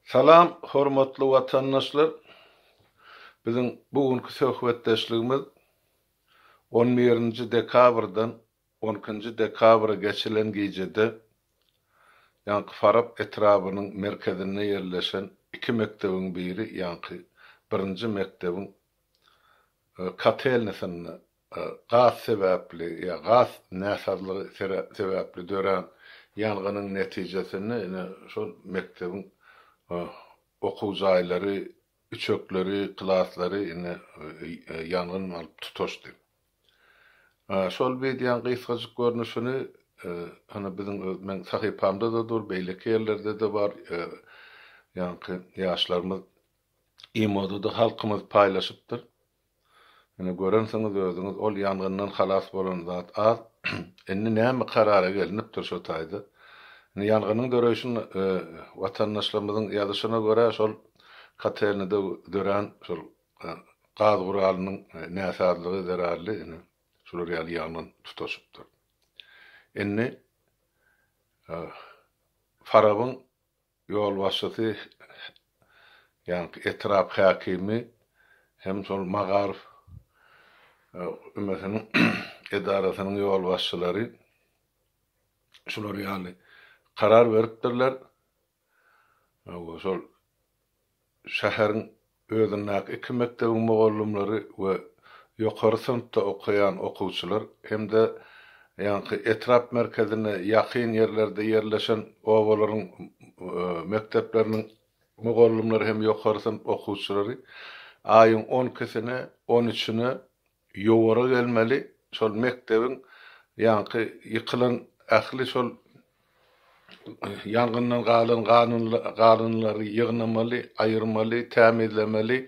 Salam hormatly watandaşlar! Biziň bu günki söhbetdeşligimiz on birinji dekabrdan on ikinji dekabra geçilen gijede ýaňky Farap etrabynyň merkezinde ýerleşen iki mekdebiň biri ýaňky birinji mekdebiň kotelnisinde gaz sebäpli ýa gaz näsazlygy sebäpli dörän ýangynyň netijesinde ine şol mekdebiň okuw jaýlary, üçekleri, klaslary ine ýangyn alyp tutaşdy. Şol wideoň gysgajyk görnüşini hany biziň öz meň sahypamda-da dur, beýleki ýerlerde-de bar, ýaňky ýaşlarymyz imoda-da halkymyz paýlaşypdyr. Ine görensiňiz özüňiz ol ýangyndan halas bolan zat az. Indi näme karara gelinipdir şo taýda. Indi ýangynyň döreýşini watandaşlarymyzyň ýazyşyna görä şol kotelnide dörän şol gaz guralynyň näsazlygy zerarly ine şular ýaly ýangyn tutaşypdyr. Indi Farabyň ýolbaşçysy, ýaňky etrap häkimi hem şol magaryf ümesiniň edarasynyň ýolbaşçylary şular ýaly karar beripdirler. Şol Şäheriň özündäki iki mekdebiň mugallymlary we ýokary synpda okaýan okuwçylar hem-de ýaňky etrap merkezine ýakyn ýerlerde ýerleşen obalaryň mekdepleriniň mugallymlary hem ýokary synp okuwçylary aýyň on ikisine, on üçüne ýowara gelmeli, şol mekdebiň ýaňky ýykylan ähli şol ýangyndan galan galyndylary ýygnamaly, aýyrmaly, tämizlemeli,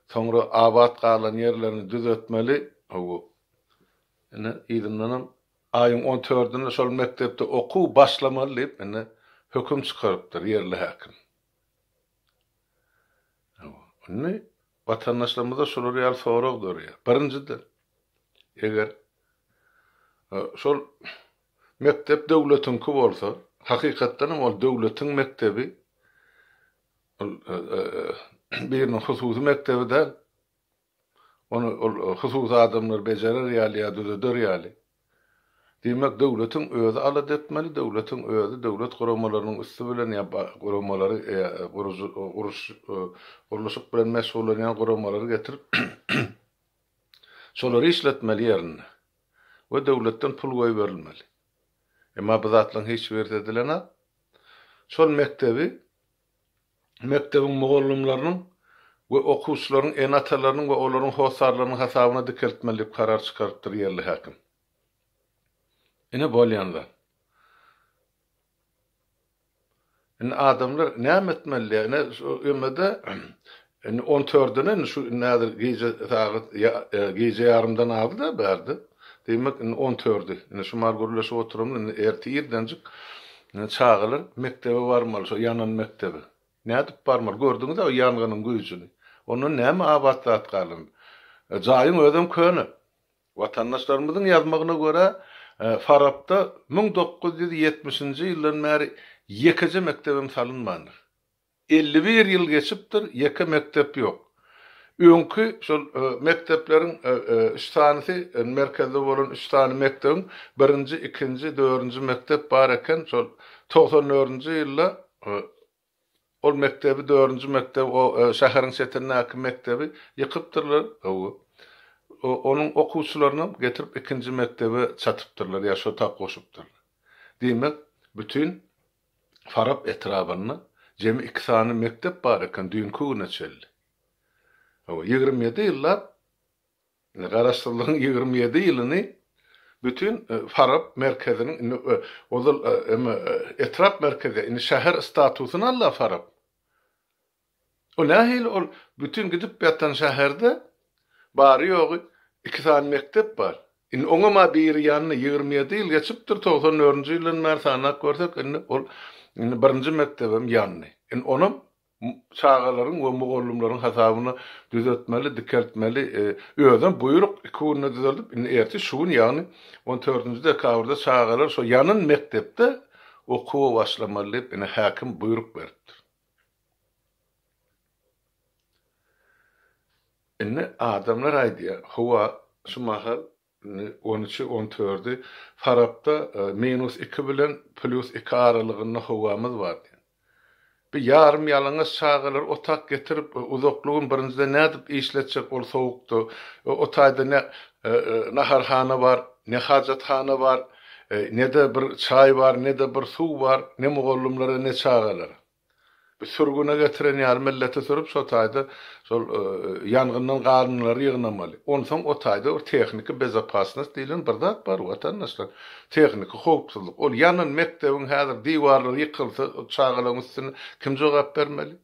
soňra abat galan ýerlerini düzetmeli, ine yzyndanam aýyň on dördünde şol mekdepde okuw başlamaly diýip ine höküm çykarypdyr ýerli häkim. Indi Watandaşlarymyzda şular ýaly sorag döreýär. Birinjiden, eger şol mekdep döwletiňki bolsa, hakykatdan hem ol döwletiň mekdebi, ol biriniň hususy mekdebi däl. Ony ol hususy adamlar bejerer ýaly ýa düzeder ýaly. Diýmek, döwletiň özi alada etmeli, döwletiň özi döwlet guramalarynyň üsti bilen ýa guramalary gurujy guruş gurluşyk bilen meşgullanýan guramalary getirip şolary işletmeli ýerinde we döwletden pul goýberilmeli. Emma bu zatlaryň hiç birisi edilenok. Şol mekdebi mekdebiň mugallymlarynyň we okuwçylaryň ene-atalarynyň we olaryň hossarlarynyň hasabyna dikeltmeli diýip karar çykarypdyr ýerli häkim. Ine bolýan zat. Indi adamlar näme etmeli diýýär. Ine şu ýemede indi on dördüne indi şu indi häzir gije sagat gije ýarymdan azdy-da bärde. Diýmek indi on dördi. Indi şu mahal gürleşip oturamyz indi erte irdenjik çagalar mekdebe barmaly şo ýanan mekdebe. Nädip barmaly? Gördüňiz-ä o ýangynyň güýjüni. Ondan näme abat zat galan? Jaýyň özem köne. Watandaşlarymyzyň ýazmagyna görä, Farapda 1970-nji ýyldan bäri ýekeje mekdebem salynmandyr. 51 ýyl geçipdir, ýeke mekdep ýok. Öňki şol mekdepleriň üç sanysy, merkezde bolan üç sany mekdebiň birinji, ikinji, dördünji mekdep bar eken, şol togsan dördünji ýylda ol mekdebi, dördünji mekdebi, o şäheriň çetindäki mekdebi ýykypdyrlar. Onuň okuwçylarynam getirip ikinji mekdebe çatypdyrlar ýa şo tak goşupdyrlar. Diýmek, bütin Farap etrabynda jemi iki sany mekdep bar eken düýnki güne çenli. Hawa, 27 ýyllap, indi Garaşsyzlygyň 27 ýylyny bütin Farap merkeziniň, indi ozal etrap merkezi, indi şäher statusyny aldy Farap. O nähili ol bütin gidip ýatan şäherde bary-ýogy iki sany mekdep bar. Indi oňam-a biri ýandy, 27 ýyl geçipdir, 94-nji ýyldan bäri sanap görsek, indi ol indi birinji mekdebem ýandy. Indi onam çagalaryň we mugallymlaryň hasabyna düzetmeli, dikeltmeli. Özem buýruk iki günde düzeldip, indi ertir şu gün, ýagny on dördünji dekabrda çagalar şo ýanan mekdepde. okuwa başlamaly diýip ine häkim buýruk beripdir. Indi adamlar aýdýar, howa şu mahal Indi on üçi, on dördi Farapda minus iki bilen plýus iki aralygynda howamyz bar diýen. Bir ýarym ýalaňaç çagalary otak getirip, uzakly gün birinjiden nädip işletjek ol sowukda? O taýda ne naharhana bar, ne hajathana bar, ne-de bir çaý bar, ne-de bir suw bar, ne mugallymlara, ne çagalara. Bir sürgüne getiren ýaly milleti sürüp şo taýda şol ýangyndan galynlary ýygnamaly. Onsoň o taýda bir tehniki bezopasnost diýlen bir zat bar watandaşlar. Tehniki howpsuzlyk. Ol ýanan mekdebiň häzir diwarlary ýykylsa çagalaryň üstüne kim jogap bermeli?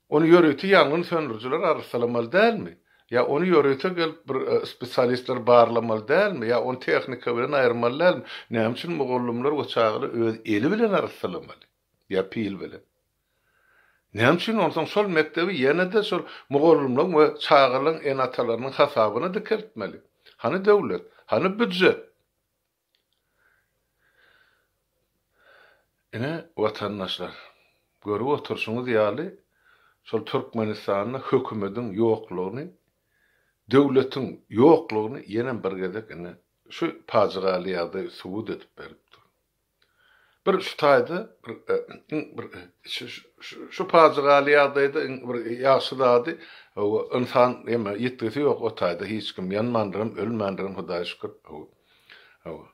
Ony ýörite ýangyn söndürijiler arassalamaly dälmi? Ýa ony ýörite gelip bir spesialistler barlamaly dälmi? Ýa ony tehnika bilen aýyrmaly dälmi? Näme üçin mugallymlar we çagalar öz eli bilen arassalamaly? Ýa pil bilen? Näme üçin onsoň şol mekdebi ýene-de şol mugallymlaryň we çagalaryň ene-atalarynyň hasabyna dikeltmeli? Hany döwlet? Hany býujet? Ine, watandaşlar, görüp oturyşyňyz ýaly, şol Türkmenistanda hökümediň ýoklugyny, döwletiň ýoklugyny ýenem bir gezek ine, şu pajygaly ýagdaý subut edip berip dur. Bir şu taýda bir iň bir şu pajygaly ýagdaýda iň bir ýagşy zady, ynsan eme ýitgisi ýok o taýda hiç kim ýanmandyram, ölmändirem Hudaýa şükür. Hawa.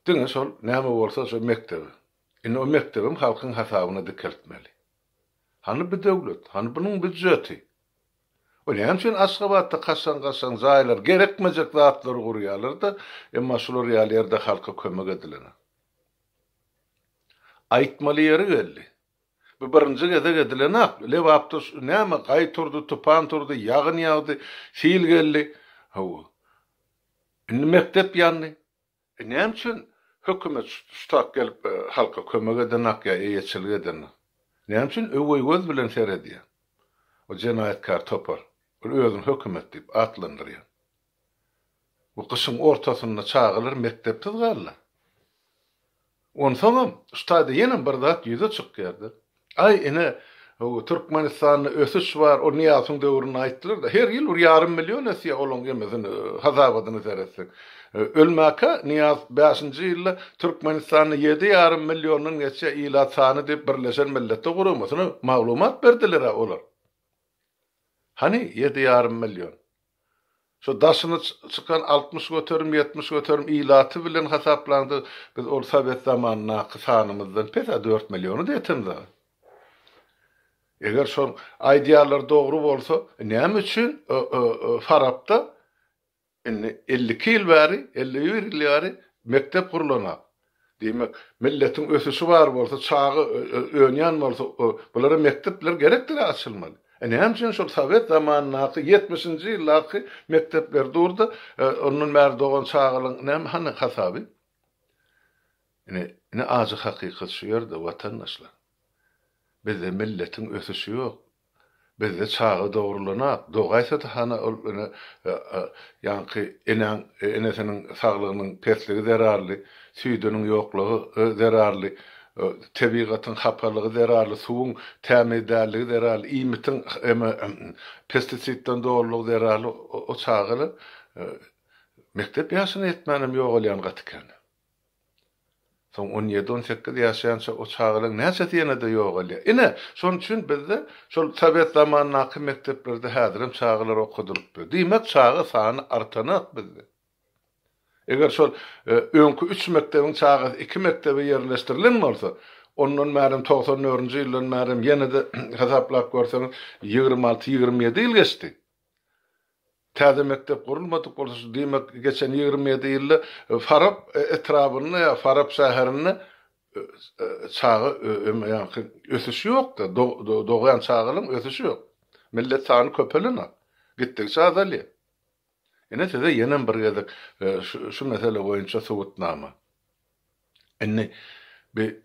Diňe şol näme bolsa şo mekdebi. Indi o mekdebem halkyň hasabyna dikeltmeli. Hany bu döwlet? Hany bunuň býujeti? O näme üçin Aşgabatda kaşaň-kaşaň jaýlar, gerekmejek zatlary gurýarlar-da, emma şular ýaly ýerde halka kömek edilenok. Aýtmaly ýeri geldi. Bu birinji gezek edilenak. Lebapda näme gaý turdy, tupan turdy, ýagyn ýagdy, sil geldi. Hawa. Indi mekdep ýandy. E näme üçin hökümet ştat gelip halka kömek edenak ýa eýeçilik edenak? Näme üçin öweý göz bilen seredýär? O jenaýatkär topar. Ol özüni hökümet diýip atlandyrýar. Bu gyşyň ortasynda çagalar mekdepsiz galdy. Onsoňam, şu taýda ýenem bir zat ýüze çykýar-da. Aý, ine, Türkmenistanda ösüş bar, ol Nyýazowyň döwründe aýtdylar-da, her ýyl bir ýarym million ösýär olaň emesini, hasabatyny seretsek. Ölmäkä Nyýazow bäşinji ýylda Türkmenistanda ýedi ýarym milliondan geçýär ilat sany diýip Birleşen Milletler Guramasyna maglumat berdiler-ä olar. Hany ýedi ýarym million? Şo daşyna çykan 60%, 70% ilaty bilen hasaplaňda biz ol sowet zamanyndaky sanymyzdan pes-ä dört milliona-da ýetemzok. Eger şol aýdýanlary dogry bolsa, näme üçin Farapda Indi 52 ýyl bäri, 51 ýyl bäri mekdep gurlanok. Diýmek, milletiň ösüşi bar bolsa, çaga önýän bolsa, bulara mekdepler gerekdir açylmaly. E näme üçin şol sowet zamanyndaky ýetmişinji ýyldaky mekdepler durda, ondan bäri dogan çagalaryň näme hany hasaby? Ine, ine ajy hakykat şu ýerde, watandaşlar. Bizde milletiň ösüşi ýok. Bizde çaga dogrulanok. Dogaýsa-da hany ol ene ýaňky enäň enesiniň saglygynyň pesligi zerarly, süýdüniň ýoklugy zerarly, tebigatyň hapalygy zerarly, suwuň tämiz dälligi zerarly, iýmitiň eme pestisidden dolulygy zerarly o çagalar mekdep ýaşyna ýetmänem ýogalýan gaty kän. Soň on ýedi, on sekiz ýaşaýança o çagalaryň näçesi ýene-de ýogalýar. Ine, şonuň üçin bizde şol sowet zamanyndaky mekdeplerde häzirem çagalar okadylyp ýör. Diýmek, çaga sany artanak bizde. Eger şol öňki üç mekdebiň çagasy iki mekdebe ýerleşdirilen bolsa, ondan bärem 94 dördünji ýyldan bärem ýene-de hasaplap görseňiz, 26, 27 ýyl geçdi. Täze mekdep gurulmadyk bolsa şu diýmek geçen 27 ýylda Farap etrabynda ýa Farap şäherinde çaga ýaňky ösüşi ýokdy. Dogýan çagalaryň ösüşi ýok. Millet sany köpelenok. Gitdigiçe azalýar. Ine size ýenem bir gezek şu mesele boýunça subutnama. Indi bi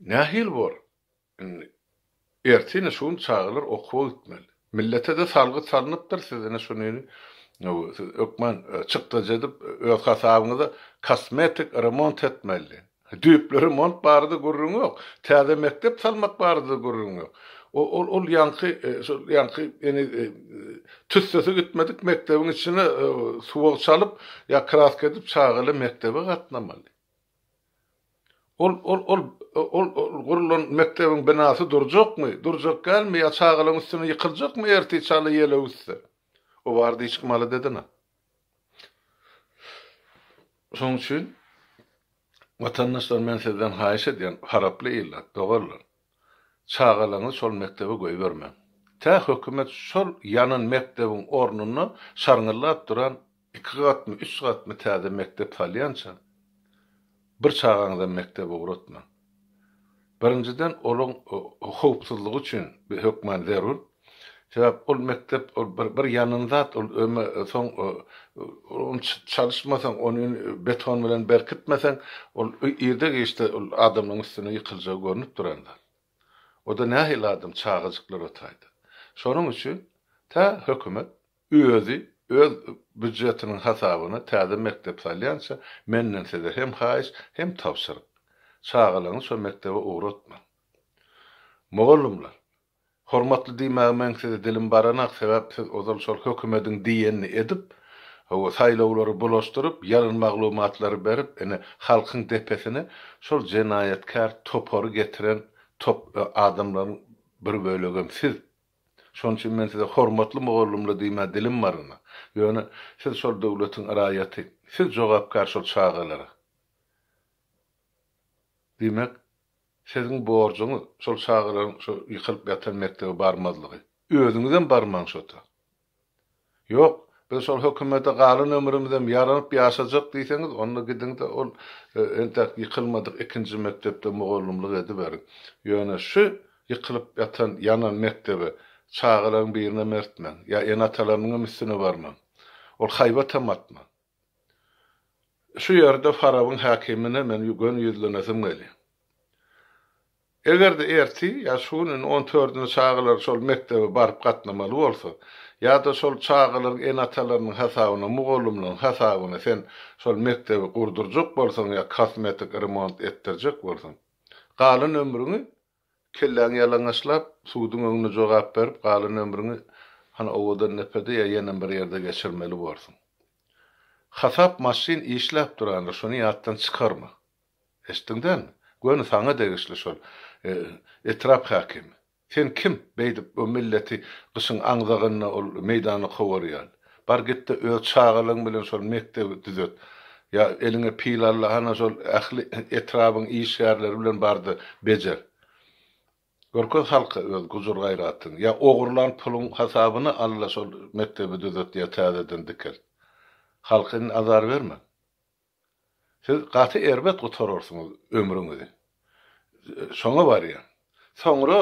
nähili bor? Indi erte ine şu gün çagalar okuwa gitmeli. Millete-de salgyt salnypdyr, siz ine şuny siz hökman çykdajy edip öz hasabyňyza kosmetik remont etmeli. Düýpli remont barada gürrüň ýok. Täze mekdep salmak barada gürrüň ýok. Ol ol ýaňky şol ýaňky ýene tüssesi gitmedik mekdebiň içine suwag çalyp ýa kraska edip çagalar mekdebe gatnamaly. Ol ol ol ol gurlan mekdebiň binasy durjakmy, durjak dälmi ýa çagalaryň üstüne ýykyljakmy ertir çala ýel öwüsse? O barada hiç kim alada edenok. Şonuň üçin watandaşlar men sizden haýyş edýän haraply ilat, doganlar, çagalaryňyzy şol mekdebe goýbermäň. Tä hökümet şol ýanan mekdebiň ornunda şarňyllap duran iki gatmy, üç gatmy täze mekdep salýança, bir çagaňyzam mekdebe ugratmaň. Birinjiden olaň howpsuzlygy üçin hökman zerur. Sebäp ol mekdep ol bir bir ýanan zat ol öme soň ony çalyşmasaň ony beton bilen berkitmeseň ol irde giçde ol adamlaryň üstüne ýykyljagy görnüp duran zat. O-da nähili adam çagajyklar o taýda. Şonuň üçin tä hökümet Özi öz býujetiniň hasabyna täze mekdep salýança menden size hem haýyş, hem tabşyryk. Çagalaryňyzy şo mekdebe ugratmaň. Mugallymlar, hormatly diýmäge meň size dilim baranak, sebäp siz ozal şol hökümediň diýenini edip, hawa, saýlawlary bulaşdyryp, ýalan maglumatlary berip, ine, halkyň depesine şol jenaýatkär topary getiren top adamlaryň bir bölegem siz. Şonuň üçin men size hormatly mugallymlar diýmä dilim barana. Ýöne siz şol döwletiň raýaty. Siz jogapkär şol çagalara. Diýmek, siziň borjuňyz şol çagalaryň şo ýykylyp ýatan mekdebe barmazlygy. Özüňizem barmaň şo ta. Ýok, biz şol hökümete galan ömrümizem ýaranyp ýaşajak diýseňiz, onda gidiň-de ol entäk ýykylmadyk ikinji mekdepde mugallymlyk ediberiň. Ýöne şu ýykylyp ýatan, ýanan mekdebe çagalaryň birinem ertmäň, ýa ene-atalarynyňam üstüne barmaň. Ol haýbatam atmaň. Şu ýerde Farabyň häkimine men göni ýüzlenesim gelýär. Eger-de ertir ýa şu gün indi on dördünde çagalar şol mekdebe baryp gatnamaly bolsa, ýa-da şol çagalaryň ene-atalarynyň hasabyna, mugallymlaryň hasabyna sen şol mekdebi gurdurjak bolsaň ýa kosmetik remont etdirjek bolsaň, galan ömrüňi kelläňi ýalaňaçlap, suduň öňünde jogap berip, galan ömrüňi hany Owadandepede ýa ýenem bir ýerde geçirmeli borsuň. Hasap maşyn işläp durandyr, şony ýatdan çykarma. Eşitdiň dälmi? Göni saňa degişli şol etrap häkimi. Sen kim, beýdip o milleti gyşyň aňzagynda ol meýdana kowar ýaly. Bar git-de öz çagalaň bilen şol mekdebi düzet. Ýa eliňe pil al-da hana şol ähli etrabyň işgärleri bilen bar-da bejer. Görkez halka öz gujur-gaýratyňy. Ýa ogurlan puluň hasabyna al-da şol mekdebi düzet ýa täzeden dikelt. Halka indi azar berme. Siz gaty erbet gutararsyňyz ömrüňizi. Şoňa barýan. Soňra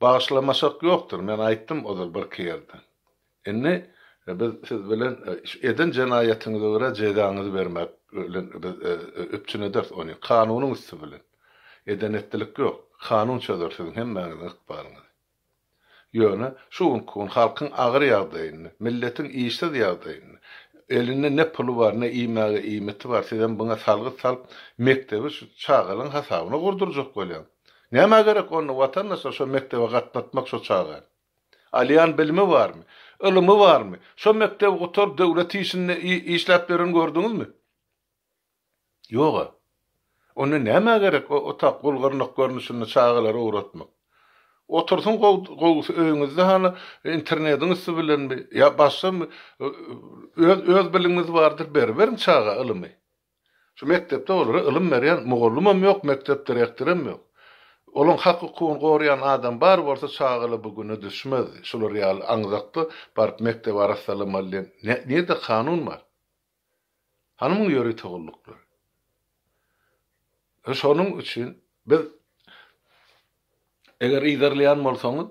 bagyşlamaşak ýokdur, men aýtdym ozal birki ýerde. Indi biz siz bilen eden jenaýatyňyza görä jezaňyzy bermek bilen biz üpjün ederis ony, kanunyň üsti bilen. Eden-etdilik ýok. Kanun çözer siziň hemmäňiziň ykbalyňyzy. Ýöne şu günki gün halkyň agyr ýagdaýynda, milletiň işsiz ýagdaýynda, elinde ne puly bar, ne iýmäge iýmiti bar, sizem buňa salgyt salyp, mekdebi şu çagalaryň hasabyna gurdurjak bolýaň. Nämä gerek onda watandaşlar şo mekdebe gatnatmak şo çagany? Alýan bilimi barmy? Ylymy barmy? Şo mekdebi gutaryp döwlet işinde işläp ýören gördüňizmi? Ýog-a. Onda nämä gerek o otag gul-gyrnak görnüşinde çagalary ugratmak? Otursyn gowusy öýüňizde hany internediň üsti bilenmi ýa başgamy öz öz biliňiz bardyr beriberiň çaga ylymy. Şu mekdepde olara ylym berýän mugallymam ýok mekdep direktorem ýok. Olaň hak hukugyny goraýan adam bar bolsa çagalar bu güne düşmezdi. Şular ýaly aňzakda baryp mekdebi arassalamaly diýen nirde kanun bar? Hany muň ýörite gulluklary? Şonuň üçin biz eger yzarlaýan bolsaňyz,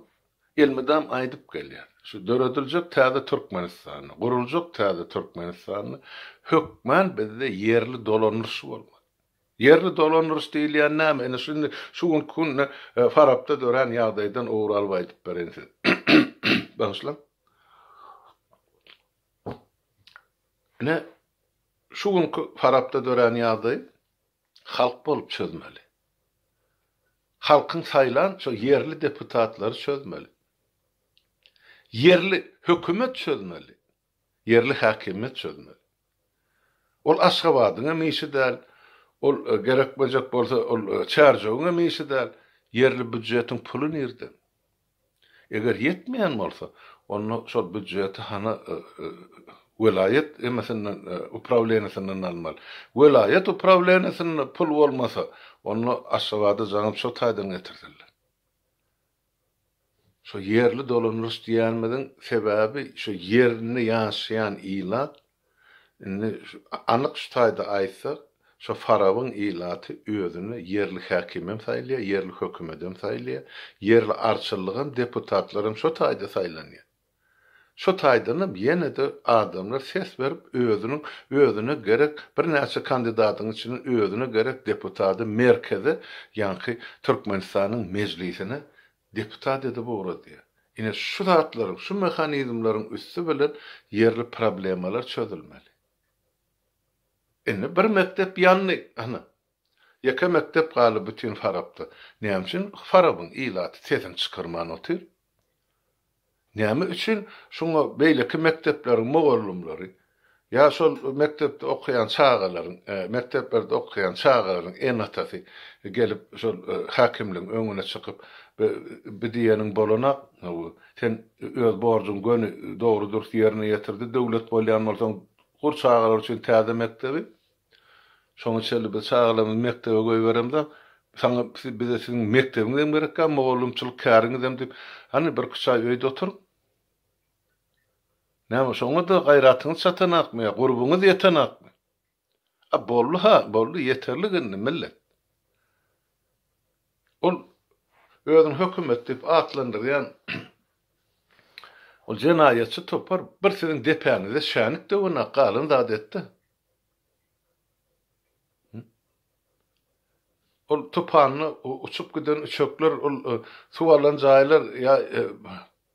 elmydam aýdyp gelýär. Şu dörediljek täze Türkmenistanda, guruljak täze Türkmenistanda hökman bizde ýerli dolandyryş bolmaly. Ýerli dolandyryş diýilýän näme? Ine şindi şu günki günde Farapda dörän ýagdaýdan ugur alyp aýdyp bereýin size. Bagyşlaň. Ine, şu günki Farapda dörän ýagdaý. Halk bolup çözmeli. Halkyň saýlan şo ýerli deputatlary çözmeli. Ýerli hökümet çözmeli. Ýerli häkimiýet çözmeli. Ol Aşgabadyň hem işi däl, ol gerekmejek bolsa ol Çärjewiň hem işi däl. Ýerli býujetiň puly nirden? Eger ýetmeýän bolsa, onda şol býujeti hany welaýat emesinden, uprawleniýesinden almaly. Welaýat uprawleniýesinde pul bolmasa, onda Aşgabada jaňyp şo taýdan getirsinler. Şo ýerli dolandyryş diýýänimiziň sebäbi şo ýerinde ýaşaýan ilat indi anyk şu taýda aýtsak şo Farabyň ilaty özüne ýerli häkimem saýlaýar, ýerli hökümedem saýlaýar, ýerli arçynlygam, deputatlaram şo taýda saýlanýar. Şo taýdanam ýene-de adamlar ses berip özüniň özüne gerek birnäçe kandidatyň içinden özüne gerek deputady merkeze ýaňky Türkmenistanyň mejlisine deputat edip ugradýar. Ine şu zatlaryň şu mehanizmleriň üsti bilen ýerli problemalar çözülmeli. Indi bir mekdep ýandy ana. Ýeke mekdep galdy bütin Farapda. Näme üçin Farabyň ilaty sesini çykarman otyr? Näme üçin şuňa beýleki mekdepleriň mugallymlary ýa şol mekdepde okaýan çagalaryň, mekdeplerde okaýan çagalaryň ene-atasy gelip şol häkimligiň öňüne çykyp, bi diýeniň bolanak, sen öz borjuňy göni dogry-dürs ýerine ýetirdi, döwlet bolýan bolsaň gur çagalar üçin täze mekdebi, Şoňa çenli biz çagalarymyzy mekdebe goýberemzok. Saňa bize siziň mekdebiňizem gerek däl, mugallymçylyk käriňizem diýip, hany birküç aý öýde oturyň. Näme, şoňa-da gaýratyňyz çatanakmy ýa gurbuňyz ýetenakmy? A boldy-ha, boldy, ýeterlik indi, millet. Ol özüni hökümet diýip atlandyrýan ol jenaýatçy topar bir siziň depäňize şänik döwenak, galan zat etdi. Ol tupanda uçup giden üçekler, ol suw alan jaýlar ýa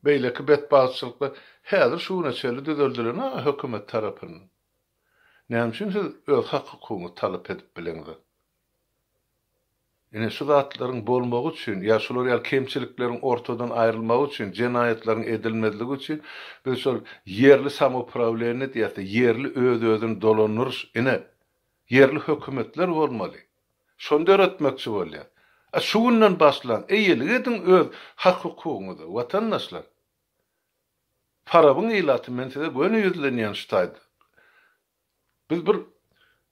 beýleki betbagtçylyklar häzir şu güne çenli düzeldilen-a hökümet tarapyndan. Näme üçin siz öz hak-hukugyňyzy talap edip bileňzok? Ine, şu zatlaryň bolmagy üçin, ýa şular ýaly kemçilikleriň ortadan aýrylmagy üçin, jenaýatlaryň edilmezligi üçin biz şol ýerli samoupravleniýe diýýäs-de, ýerli öz-özüni dolandyryş, ine, ýerli hökümetler bolmaly. Şony döretmekçi bolýas. A şu günden başlaň, eýelik ediň öz hak-hukugyňyza, watandaşlar. Farabyň ilaty, men size göni ýüzlenýän şu taýda. Biz bir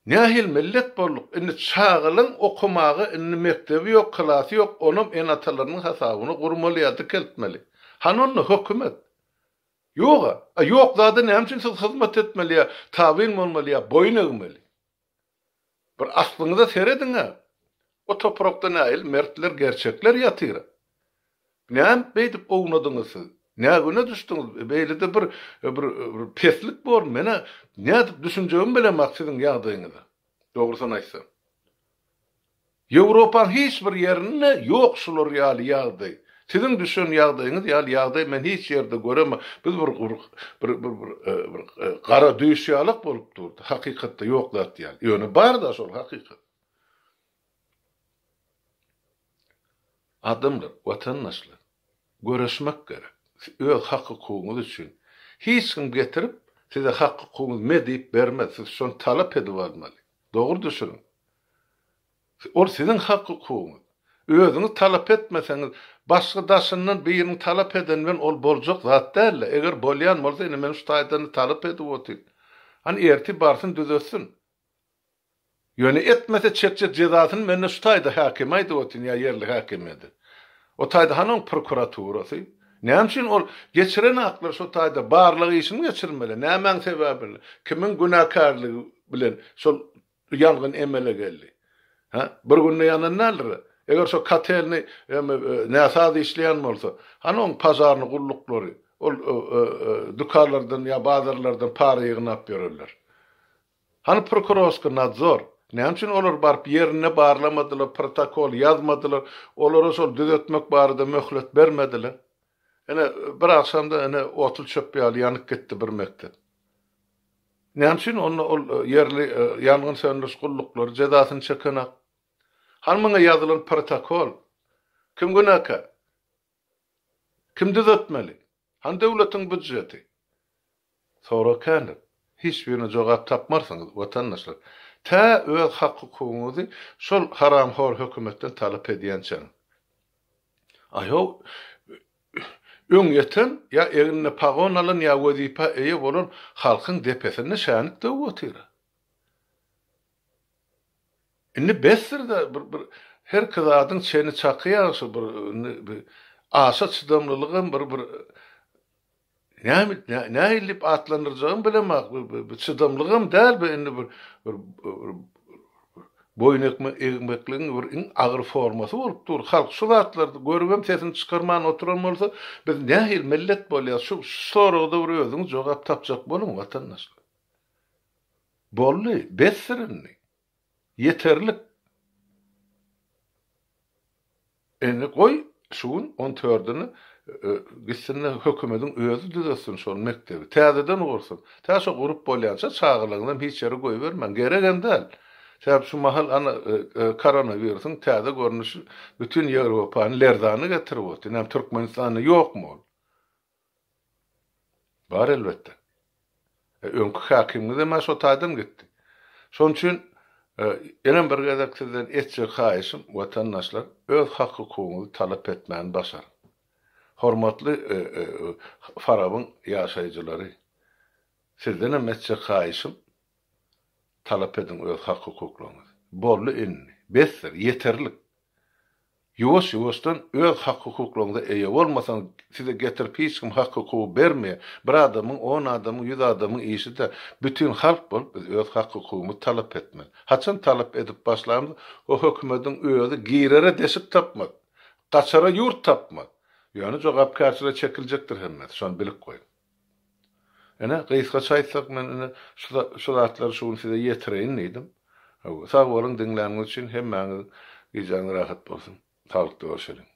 nähili millet bolduk, indi çagalaň okamaga indi mekdebi ýok, klasy ýok, onam ene-atalarynyň hasabyna gurmaly ýa dikeltmeli. Hany onda hökümet? Ýog-a. A ýok zada näme üçin siz hyzmat etmeli ýa tabyn bolmaly ýa boýun egmeli? Bir aslyňyza serediň-ä. O toprakda nähili mertler, gerçekler ýatyr-a. Näme beýdip ownadyňyz siz? Nä güne düşdüňiz? Beýlede bir bir peslik bor. Men-ä nädip düşünjegimi bilemok siziň ýagdaýyňyza. Dogrusyny aýtsam. Ýewropaň hiç bir ýerinde ýok şular ýaly ýagdaý. Siziň düşen ýagdaýyňyz ýaly ýagdaý men hiç ýerde göremok. Biz bir bir bir bir gara düýş ýalak bolup durdy. Hakykatda ýok zat ýaly. Ýöne bar-da şol hakykat. Adamlar, watandaşlar, göreşmek gerek. Öz hak-hukugyňyz üçin. Hiç kim getirip, size hak-hukugyňyzy me diýip bermez. Siz şony talap edip almaly. Dogry düşüniň. Ol siziň hak-hukugyňyz. Özüňiz talap etmeseňiz, başga daşyndan biriniň talap edeni bilen ol boljak zat däl-de. Eger bolýan bolsa, ine men şu taýdan talap edip otyryn. Hany ertir barsyn düzetsin. Ýöne etmese çekjek jezasyny mende şu taýda häkime aýdyp otyryn ýa ýerli häkimiýede. O taýda hany oň prokuraturasy? Näme üçin ol geçiren aklar şo taýda barlag işini geçirmeli? Nämäň sebäbini? Kimiň günäkärligi bilen şol ýangyn emele geldi? Hä? Bir günde ýanan däldir. Eger şo kotelny näsaz işleýän bolsa, hany oň požarny gulluklary? Ol dükanlardan ýa bazarlardan para ýygnap ýörerler. Hany prokurorskiý nadzor? Näme üçin olar baryp ýerinde barlamadylar, protokol ýazmadylar, olara şol düzetmek barada möhlet bermediler? Ine, bir agşamda ine otly çöp ýaly ýanyp gitdi bir mekdep. Näme üçin onda ol ýerli ýangyn söndüriş gulluklary jezasyny çekenak? Hany muňa ýazylan protokol? Kim günäkär? Kim düzetmeli? Hany döwletiň býudžeti? Sorag kändir. Hiç birine jogap tapmarsyňyz, watandaşlar. Tä öz hak-hukugyňyzy şol haramhor hökümetden talap edýänçäňiz. Aýow, öň ýeten, ýa egnine pagon alan ýa wezipä eýe bolan halkyň depesinde şänik döwüp otyr-a. Indi besdir-de, bir bir herki zadyň çeni-çaky ýagşy, bir indi bir aşa çydamlylygam bir bir näme nähili diýip atlandyrjagymy bilemok, bu çydamlygam däl bu indi bir bir boýun egmekligiň bir iň agyr formasy bolup dur. Halk şu zatlary görübem sesini çykarman oturan bolsa, biz nähili millet bolýas? Şu soraga-da bir özüňiz jogap tapjak boluň, watandaşlar. Boldy, besdir indi. Ýeterlik. Indi goý, şu gün on dördüni gitsin-de hökümediň özi düzetsin şol mekdebi. Täzeden gursun. Tä şo gurup bolýança çagalaryňyzam hiç ýere goýbermäň. Geregem däl. Sebäbi şu mahal ana koronawirusyň täze görnüşi bütin Ýewropany lerzana getirip otyr. Näme Türkmenistanda ýokmy ol? Bar elbetde. E, öňki häkimiňizem-ä şo taýdan gitdi. Şonuň üçin ýenem bir gezek sizden etjek haýyşym, watandaşlar, öz hak-hukugyňyzy talap etmäni başaryň. Hormatly Farabyň ýaşaýjylary, sizdenem etjek haýyşym, talap ediň öz hak-hukuklaryňyzy. Boldy indi. Besdir, ýeterlik. Ýuwaş-ýuwaşdan öz hak-hukuklaryňyza eýe bolmasaňyz, size getirip hiç kim hak-hukugy bermeýär. Bir adamyň, on adamyň, ýüz adamyň işi däl. Bütin halk bolup biz öz hak-hukugymyzy talap etmeli. Haçan talap edip başlamyz, o hökümediň özi girere deşik tapmaz. Gaçara ýurt tapmaz. Ýöne jogapkärçilige çekiljekdir hemmesi, şony bilip goýuň. Ine, gysgaça aýtsak, men ine şu zatlary şu gün size ýetireýin diýdim. Sag boluň diňläniňiz üçin, hemmäňiziň gijäňiz rahat bolsun. Saglykda görşeliň.